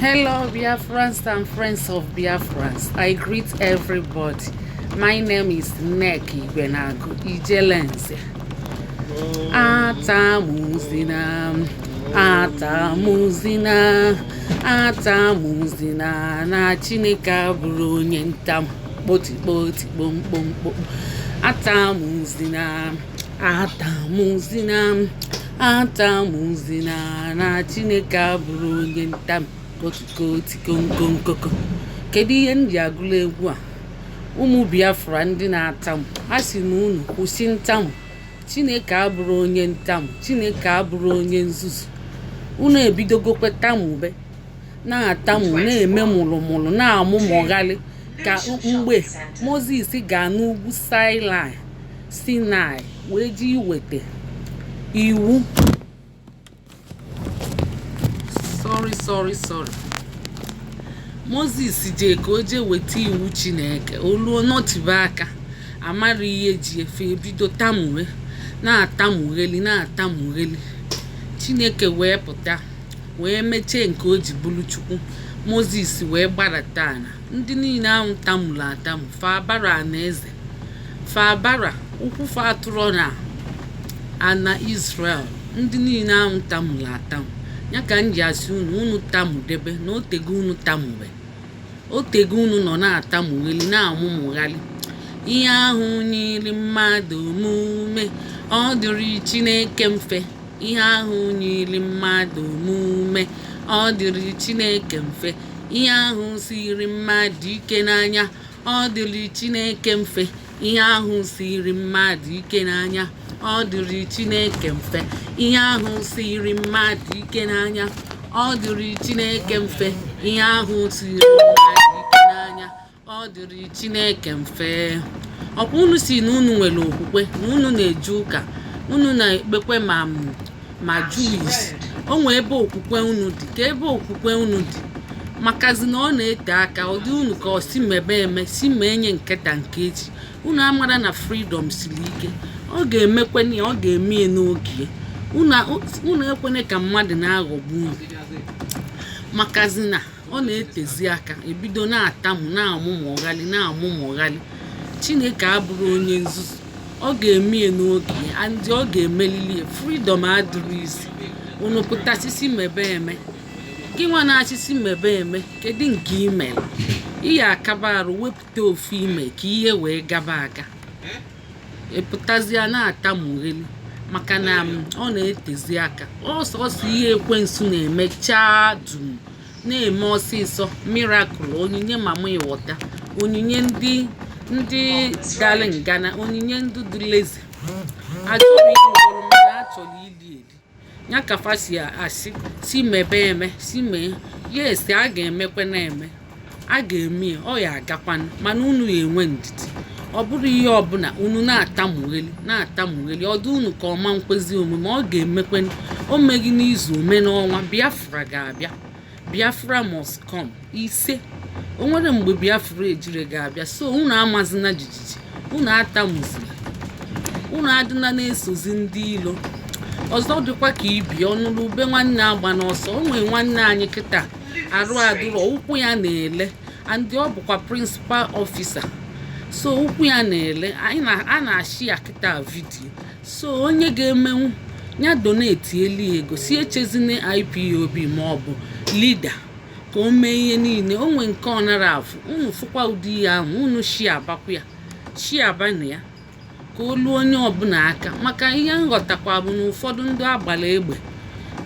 Hello, Biafrans and friends of Biafrans. I greet everybody. My name is Nneka Igwenagu Ijelenze. Atamuzina, atamuzina, atamuzina na Chineke abụrụ onye ntamu kpoti kpoti kpom kpom kpom. Atamuzina, atamuzina, atamuzina na Chineke abụrụ onye ntamu koti koti kom kom koko. Kedu ihe m ji agụla egwu a? Ụmụ Biafra ndị na-atamu, a sị na unu kwụsị ntamu. Chineke abụrụ onye ntamu, Chineke abụrụ onye nzuzu. Unu ebidogokwe tamube, na-atamu, na-eme mụrụmụrụ, na-amụmụgharị ka mgbe Moses gaa n'ugwu Sinai Sinai wee ji iweta iwu. Sorry, sorry, sorry. Moses jee ka o jee weta iwu Chineke. O luo nọtibe aka, amara ihe ji efe, ebido tamuwe, na-atamugheli, na-atamugheli. Chineke wee pụta wee mechie nke o ji bụrụ Chukwu. Moses wee gbadata ala. Ndị niile ahụ tamuru atamu fa abara na eze fa abara ụkwụ fa atụrụ na ana Israel. Ndị niile ahụ tamuru atamu ya ka m ji asị unu, unu tamudebe na otego unu tamube, otego unu nọ na-atamugheli, na-amụmụgharị. Ihe ahụ nyiri mmadụ omume, ọ dịrị Chineke mfe. Ihe ahụ nyiri mmadụ omume, ọ dịrị Chineke mfe. Ihe ahụ siri mmadụ ike n'anya, ọ dịrị Chineke mfe. Ihe ahụ siri mmadụ ike n'anya, ọ dịrị Chineke mfe. Ihe ahụ siri mmadụ ike n'anya, ọ dịrị Chineke mfe. Ihe ahụ siri mmadụ ike n'anya, ọ dịrị Chineke mfe. Ọkwa unu si na unu nwere okwukwe, na unu na-eje ụka, unu na-ekpekwe ma Jewish. O nwee ebe okwukwe unu dị, ka ebe okwukwe unu dị makazi na ọ na-ete aka. Ọ dị unu ka ọ si mebe eme, si mee nye nketa nke echi. Unu amara na freedom siri ike. Ọ ga-emekweni ya, ọ ga-eme ya n'oge ya. Unu ekwene ka mmadụ na-aghọgbu unu, makazi na ọ na-etezi aka. Ebido na-atamu, na-amụmụghalị, na-amụmụghalị. Chineke abụrụ onye nzuzu. Ọ ga-eme ya n'oge ya and ọ ga-emelili ya. Freedom adịrị isi unu pụtasisi mebe eme. Gị nwa na-achịsi mebe eme, kedu nke ị mere? Ị ya akaba arụ wepụta ofu ime ka ihe wee gaba aga. Ịpụtazie na-atamugheli maka na ọ na-etezi aka. Ọsọsọ ihe ekwensu na-eme chaa dum na-eme ọsịsọ, miracle, onyinye mama ịghọta, onyinye ndị dara ngana, onyinye ndị dị lazy, achọrọ ịrụ ọrụ mana achọrọ ili eli ya ka fa si asị si mebe eme, si mee. Yes, a ga-emekwe na-eme, a ga-eme ya, ọ ya agakwanụ, mana unu ya enwe ndidi. Ọ bụrụ ihe ọbụla unu na-atamugheli, na-atamugheli, ọ dị unu ka ọma nkwezi omume. Ọ ga-emekwe. O meghị n'izu, ome n'ọnwa. Biafra ga-abịa. Biafra must come. Ise, o nwere mgbe Biafra ejire ga-abịa. So unu amazina jijiji, unu atamuzina, unu adịna na-esozi ndị ilo. Ọzọ dịkwa ka ibi ọnụrụ ube nwanne agba n'ọsọ. O nwee nwanne anyị kịta arụ adụrọ, ụkwụ ya na-ele, and ọ bụkwa principal officer, so ụkwụ ya na-ele. Anyị na a na-achị ya kịta video. So onye ga-emenwu ya, donate eli ego, si echezina IPOB ma ọ bụ leader ka o mee ihe niile. O nwee nke ọ nara afụ unu fụkwa ụdị ihe ahụ, unu shi abakwa ya, shi abana ya ka o luo onye ọbụla aka. Maka ihe nghọtakwa bụ na ụfọdụ ndị agbara egbe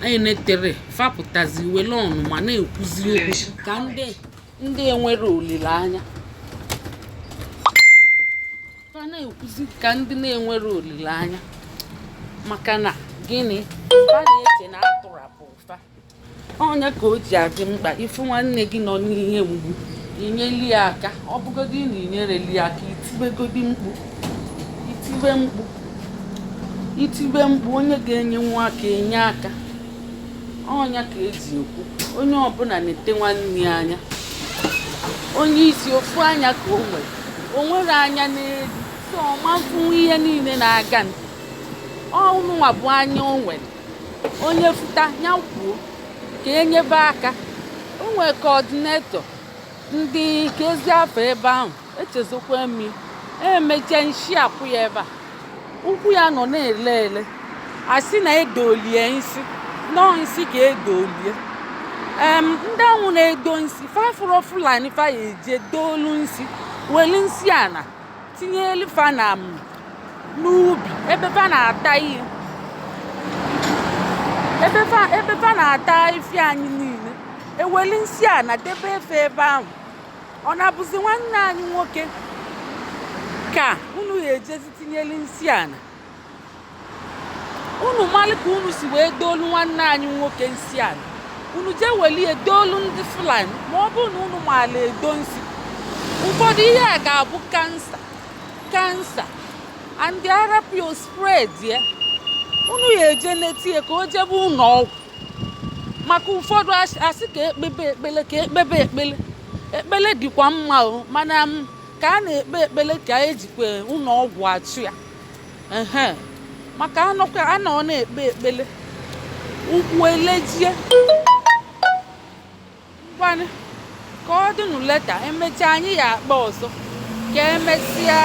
enetere fapụtazi were ọnụma na-ekwuzi okwu ka ndị enwere olileanya. Fa na-ekwuzi ka ndị na-enwere olileanya. Maka na gịnị? Fa na-eche na atụrapụ fa ọnya ka o ji adị mkpa. Ịfụ nwanne gị nọ n'ihe mgbu, inyeli ya aka. Ọ bụgodi na inyereli ya aka, itibegodi mkpu, itibe mkpu, itibe mkpu, onye ga-enyenwu aka enye aka. Ọnya ka eji ekwu onye ọbụla na-ete nwanne ya anya. Onye isi ofu anya ka o nwere, o nwere anya n'elu, so ọma mfụnwu ihe niile na-aga. Ọnụnwa bụ anya o nwere. Onye fụta ya kwuo ka enyebe aka. O nwee coordinator ndị ka ezi afọ ebe ahụ, echezokwa m. Emecha nshi akwụ ya ebe a, ụkwụ ya nọ na-ele ele, asị na edolie nsị nọọ nsị ka edolie. Ndị ahụ na-edo nsị fafụrọ Fulani, fa ya eje dolu nsị, welu nsị ana tinyelu fa na n'ubi ebe fa na-ata ihe, ebe fa na-ata ife anyị niile, eweli nsị ana debe efe ebe ahụ. Ọ na-abụzi nwanne anyị nwoke ka unu ya ejezi tinyelu nsị ana? Unu malụ ka unu si wee dolu nwanne anyị nwoke nsị ana, unu jee welie dolu ndị Fulani. Ma ọ bụrụ na unu maala edo nsị, ụfọdụ ihe a ga-abụ cancer, cancer and arapio spread ya. Unu ya eje netie ka o jebe ụlọ ọgwụ, maka ụfọdụ asị ka ekpebe ekpele, ka ekpebe ekpele. Ekpele dịkwa mma o, mana m ka a na-ekpe ekpele ka ejikwa ụlọ ọgwụ achụ ya. Ehe, maka anọkwa anọ na-ekpe ekpele, ụkwụ elejie. Ngwanụ, ka ọ dịnụ later. Emechaa, anyị ya akpa ọzọ. Ka emesịa.